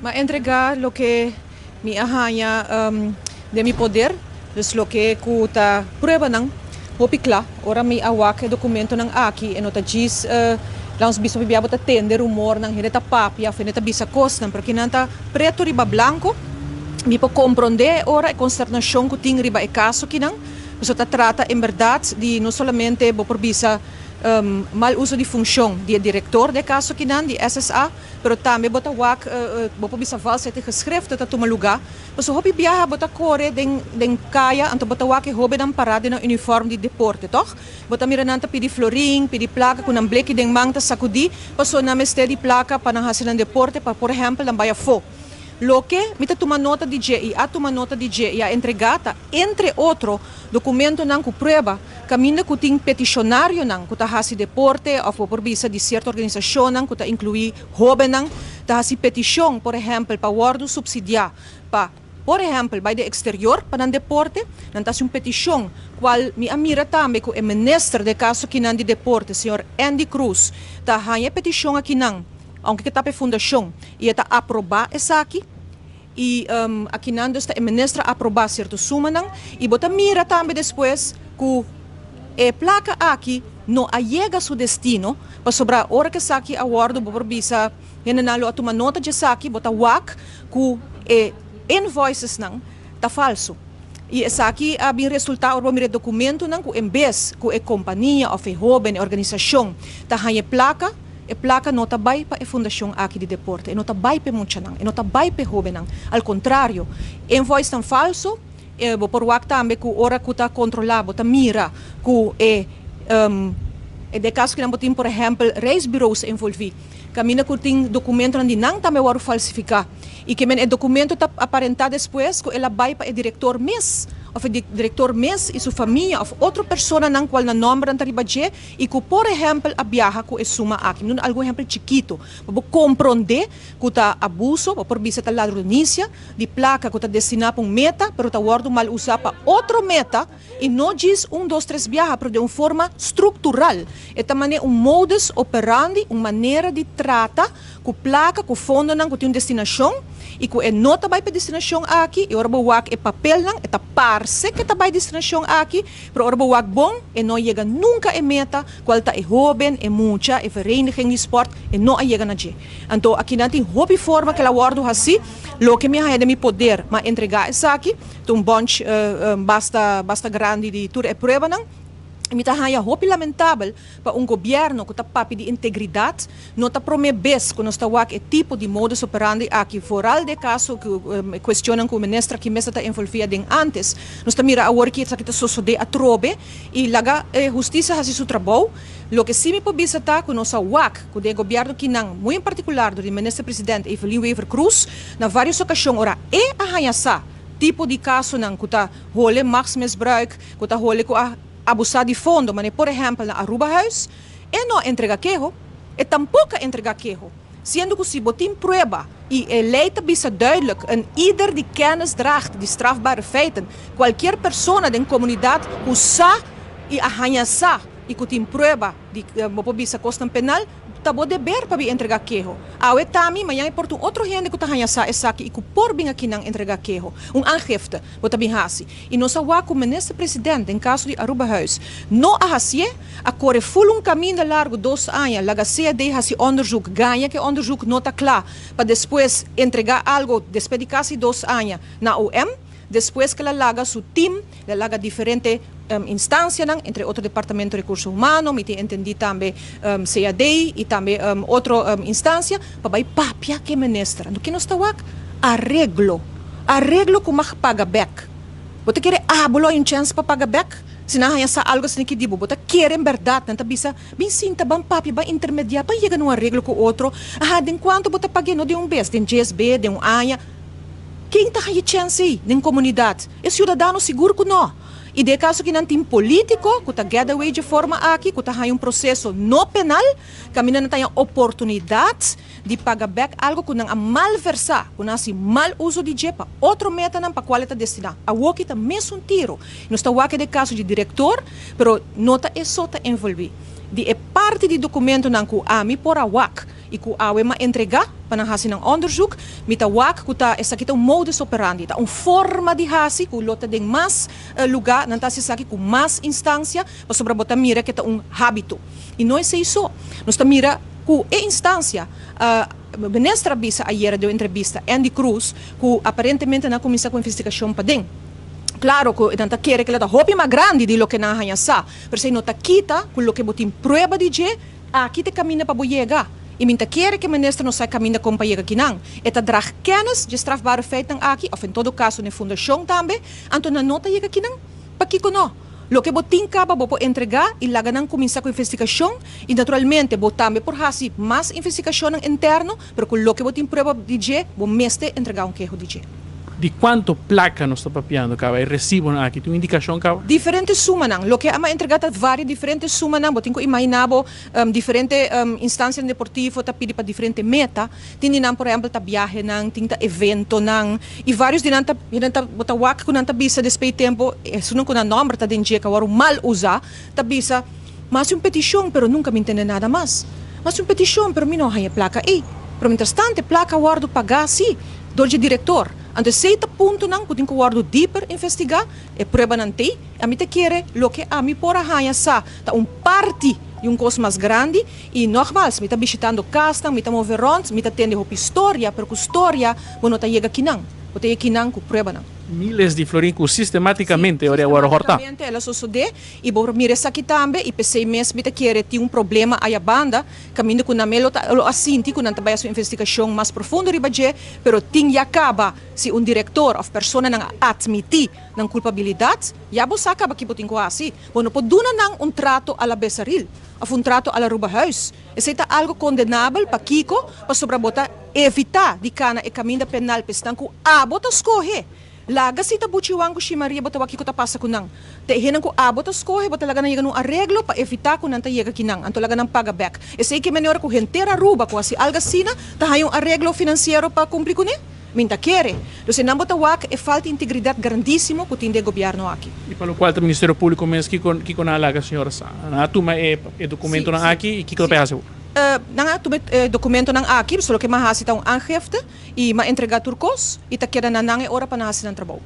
M'a entregá loke mi a haña den mi poder, dus loke ku ta pruebanan hopi kla. Ora mi a wak e dokumentonan aki, e no ta djis laga nos bisa hopi bia bo ta tende rumornan, hende ta papia òf hende ta bisa kosnan, pero kinan ta pretu riba blanko. Mi por komprondé e ora e konsternashon ku tin riba e kaso kinan, pasobra ta trata en bèrdat di no solamente bo por bisa mal uso di funshon di e direktor di e kaso kinan di SSA, Pero tambe bo ta wak, bo por bisa valsheid in geschriften ta tuma lugá. Pasobra hopi biaha bo ta kore den den kaya anto bo ta wak e hóbennan pará den nan uniform di deporte, tòg? Bo ta mira nan ta pidi florin, pidi plaka ku nan bleki den man ta sakudí pasobra nan mester di plaka pa nan hasi nan deporte pa por ehèmpel nan bai afó. Loke mi ta tuma nota di dje i a tuma nota di dje i a entregá ta, entre otro, dokumentonan ku prueba kaminda ku tin petishonarionan ku ta hasi deporte òf bo por bisa di sierto organisashonnan ku ta inkluí hóbennan ta hasi petishon, por ehèmpel, pa wòrdu supsidiá pa, por ehèmpel, bai den eksterior pa nan deporte. Nan ta hasi un petishon kual mi a mira tambe ku e minister den kaso kinan di deporte, señor Endy Croes, ta haña e petishon akinan. Aunke ke ta pa e fundashon i e ta aprobá esaki i akinan dus ta e minister a aprobá sierto sumanan i bo ta mira tambe despues ku e plaka aki no a yega su destino pasobra ora ku esaki a wòrdu bo por bisa hendenan lo a tuma nota di esaki bo ta wak ku e invoicesnan ta falso i esaki a bin resultá ora bo mira e dokumentonan ku en bes ku e kompania òf e hóben e organisashon ta haña e plaka. E plaka no ta bai pa e fundashon aki di deporte, e no ta bai pa e muchanan, e no ta bai pa e hóbennan. Al kontrario, invoicenan falso, bo por wak tambe ku ora ku ta kontrolá bo ta mira ku e e den kaso kinan bo tin por ehèmpel reisbureaus envolví, kaminda ku tin dokumentonan di nan tambe wòrdu falsifiká i ke men e dokumento ta aparentá despues ku el a bai pa e direktor mes òf e direktor mes i su famia òf otro personanan kual nan nòmbernan ta riba dje. I ku por ehèmpel a biaha ku e suma aki. Mi duna algun ehèmpel chikitu pa bo komprondé ku ta abuso, bo por bisa ta ladronisia, di plaka ku ta destiná pa un meta, pero ta wòrdu mal usá pa otro meta, i no djis un, dos, tres biaha, pero den un forma struktural. E ta manera un modus operandi, un manera di trata ku plaka, ku fondonan ku tin un destinashon i ku e no ta bai pa e destinashon aki, i ora bo wak e papelnan e ta parse ku e ta bai destinashon aki, Pero ora bo wak bon, e no a yega nunka e meta, kual ta e hóben, e mucha, e vereniging di spòrt, e no a yega na dje. Anto akinan tin hopi forma ku el a wòrdu hasí, loke mi a haña den mi poder m'a entregá esaki, ta un bònch basta basta grandi di tur e pruebanan. I mi ta haña hopi lamentabel pa un gobièrnu ku ta papia di integridat, no ta promé bes ku nos ta wak e tipo di modus operandi aki, vooral den e kaso ku e kuestionnan ku minister aki mes ta envolví aden ántes. Nos ta mira awor ki esaki ta sosodé atrobe i laga e hustisia hasi su trabou. Loke sí mi por bisa ta ku nos a wak ku den e gobièrnu kinan, muy en partikular dor di minister president Evelyn Wever-Croes, na vários okashon ora e a haña sa tipo di kasonan ku ta hole machtsmisbruik, ku ta hole ku a abusá di fondo, manera por ehèmpel na Arubahuis, e no a entregá keho, e tampoko a entregá keho, siendo ku si bo tin prueba i e lei ta bisa duidelijk een ieder die kennis draagt di strafbare feiten, kualkier persona den komunidat ku sa i a haña sa i ku tin prueba di bo por bisa kosnan penal, Ta bo deber pa bin entregá keho. Awe ta mi, mañan e por ta un otro hende ku ta haña sa esaki i ku por bin akinan entregá keho. Un aangifte bo ta bin hasi. I nos a wak ku Minister President den kaso di Arubahuis no a hasié, a kore ful un kaminda largu dos aña laga CAD hasi onderzoek, gaña ku e onderzoek no ta kla pa despues entregá algo despues di kasi dos aña na OM. Despues ku el a laga su tim, el a laga diferente instansianan, entre otro Departamento Rekurso Humano, mi tin entendí tambe CAD i tambe otro instansia, pa bai papia ku e minister. Anto ke nos ta wak? Areglo. Areglo ku mag paga bèk. Bo ta kere abo lo hay un chèns pa paga bèk? Si nan haña sa algu asina ki di bo, bo ta kere en bèrdat nan ta bisa, bin sinta, ban papia, ban intermediá, ban yega na un areglo ku otro. Aha, den kuantu bo ta pag'é? No den un bes, den djes be, den un aña. Ken ta haña chèns ei den komunidat? E siudadano sigur ku nò. I den e kaso aki nan tin polítiko ku ta get away dje forma aki, ku ta haña un proseso no penal, kaminda nan ta haña oportunidat di paga bèk algu ku nan a malversá, ku nan hasi mal uso di dje pa otro metanan pa kual e ta destiná. Awoki ta mesun tiro. Nos ta wak den e kaso di direktor, pero no ta e so ta envolví. Di e parti di dokumentonan ku ami por a wak i ku awe m'a entregá pa. pa nan hasi nan onderzoek. Mi ta wak ku ta esaki ta un modus operandi, ta un forma di hasi ku lo ta den mas lugá, nan ta hasi esaki ku mas instansia, pasobra bo ta mira ku ta un hábito. I no esei so. Nos ta mira ku e instansia, minister a bisa ayera den entrevista, Endy Croes, ku aparentemente nan a kuminsá ku investigashon paden. Klaro ku nan ta kere ku e ta hopi mas grandi di loke nan a sa, pero esei no ta kita ku loke bo tin prueba di dje, aki ta kaminda pa bo yega. I mi ta kere ku minister no sa kaminda kon pa yega akinan. E ta draag kennis di strafbare feiten aki, òf en todo kaso na fundashon tambe, anto nan no ta yega akinan. Pakiko no? Loke bo tin kaba bo por entregá i laga nan kuminsá ku investigashon i naturalmente bo tambe por hasi mas investigashon interno, pero ku loke bo tin prueba di dje, bo mester entregá un keho di dje. Di kuantu plaka nos ta papiando, kaba? E resibonan aki, tin un indikashon, kaba? Diferente sumanan. Loke m'a entregá ta vários diferente sumanan. Bo tin ku imaginá bo diferente instansia deportivo ta pidi pa diferente meta. Tin di nan, por ehèmpel, ta biahenan, tin ta eventonan i vários di nan ta nan ta bo ta wak ku nan ta bisa despues di tempu, esun ku nan nòmber ta den dje ku awor mal usá, ta bisa m'a hasi un petishon, pero nunka mi tende nada mas. M'a hasi un petishon, pero mi no haña plaka ei. Pero mientrastantu plaka a wòrdu pagá sí dor di direktor. Anto esei ta puntonan ku tin ku wòrdu dieper investigá, e pruebanan t'ei. Ami ta kere loke ami por a haña sa ta un parti di un kos mas grandi i nogmaals, mi ta bishitando kasnan, mi ta move rònt, mi ta tende hopi historia, pero ku historia bo no ta yega akinan. Bo ta yega akinan ku pruebanan. Miles di florin ku sistemátikamente ora awor hòrtá. Sistemátikamente el a sosodé i bo mira esaki tambe i p'esei mes mi ta kere tin un problema aya banda kaminda ku nan lo ta lo a sinti ku nan ta bai hasi un investigashon mas profundo riba dje, pero tin ya kaba si un direktor òf personanan a atmití nan kulpabilidat, ya bo sa kaba ki bo tin ku hasi. Bo no por duna nan un trato a la Besaril òf un trato a la Aruba Huis. Esei ta algu kondenabel. Pakiko? Pasobra bo ta evitá di kana e kaminda penal pa esnan ku abo ta skohe. Laga si ta Buchi Juan ku Shi Maria, bo ta wak kiko ta pasa ku nan. Te hendenan ku abo ta skohe, bo ta laga nan yega na un areglo pa evitá ku nan ta yega akinan. Anto laga nan paga bèk. Esei ke manera ku henter Aruba ku hasi algu asina, ta haña un areglo finansiero pa kumpli kuné? Mi n' ta kere. Dus nan bo ta wak e falta di integridat grandísimo ku tin den gobièrnu aki. I pa lokual ta Ministerio Públiko mes, kiko nan a laga señora sa? Nan a tuma e dokumentonan aki i kiko ta hasi? Nan a tuma e dokumentonan aki, so loke m'a hasi ta un aangifte i m'a entregá tur kos i ta keda na nan e ora pa nan hasi nan trabou.